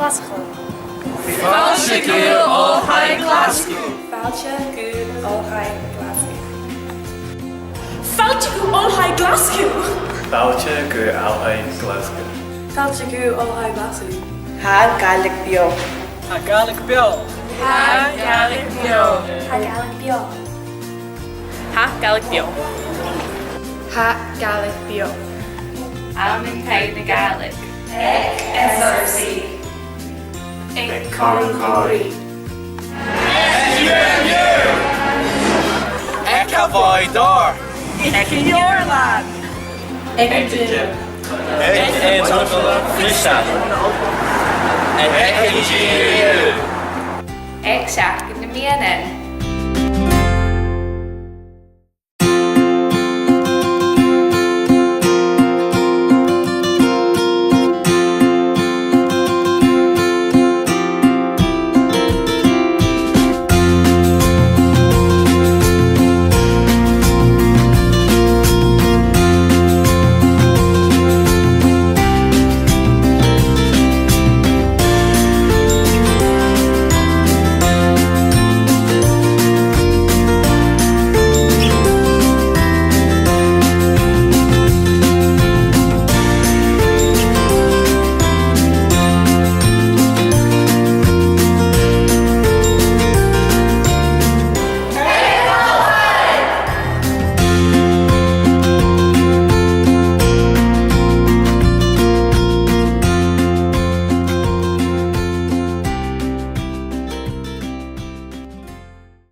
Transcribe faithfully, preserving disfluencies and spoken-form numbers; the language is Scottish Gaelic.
Glaschu. Fàilte gu Oilthigh Ghlaschu. Fàilte gu Oilthigh Ghlaschu. Fàilte gu Oilthigh Glaschu. Fàilte gu Oilthigh Ghlaschu. Fàilte gu Oilthigh Glaschu. Tha Gàidhlig beò. Tha Gàidhlig beò. Tha Gàidhlig beò. Tha Gàidhlig beò. Tha Gàidhlig beò. Tha Gàidhlig beò. Àm an Taigh na Gàidhlig. Aig S R C. Aig Comhairle Chòmhraidh. Aig a' Bhàgh Dòr. Aig an Leabharlann. Aig an gym. Aig an t-soisgeul. Aig an G A A. Aig Seachdain nam Meadhanan.